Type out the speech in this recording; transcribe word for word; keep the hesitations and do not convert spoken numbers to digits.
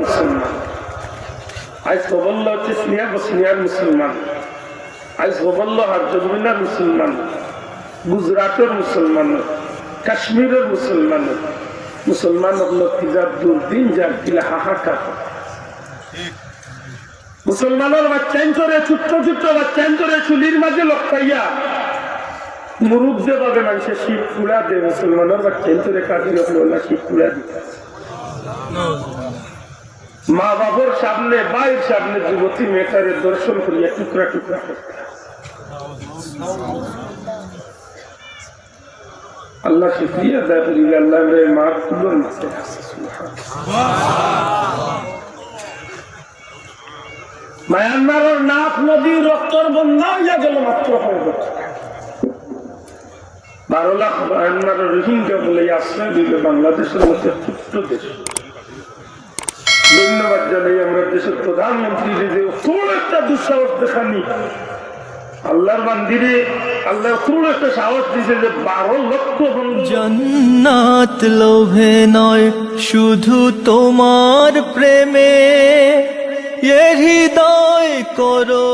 মুসলমান। আইজ খবরলো চেচনিয়া বসনিয়ার মুসলমান, আইজ খবরলো হারজেগোভিনার মুসলমান, গুজরাটর মুসলমান, কাশ্মীরর মুসলমান, মুসলমান অকলর কিতা দুর্দিন যার কিলা হাহাকার। মুসলমানর বাচ্চাইন্তরে, ছোট্ট ছোট্ট বাচ্চাইন্তরে চুলির মাঝে লটকাইয়া মুরুগ যেভাবে মানষে শিক পুড়া দেয়, মুসলমানর বাচ্চাইন্তরে কাফির অকলে শিক পুড়া দিতা। মা বাবার সামনে, ভাইর সামনে যুবতী মেয়েটারে ধর্ষণ করিয়া টুকরা টুকরা করতা। আল্লাহ শুকরিয়া আদায় করি যে আল্লাহ রে মার কুলোর মাঝে আছে। মায়ানমারর নাফ নদী রক্তর বন্যা অইয়া গেল মাত্র কয় বছর। বারো লাখ মায়ানমারর রোহিঙ্গা বলে আশ্রয় দিল বাংলাদেশের মতো ছোট্ট দেশ। ধন্যবাদ জানাই আমরা দেশের প্রধানমন্ত্রীরে যে অত বড় একটা দুঃসাহস দেখানি। আল্লাহর বান্দিরে আল্লাহ অত বড় একটা সাহস দিছে যে বারো লক্ষ বন্ধু জান্নাত লোভে নয়, শুধু তোমার প্রেমে এ হৃদয় করো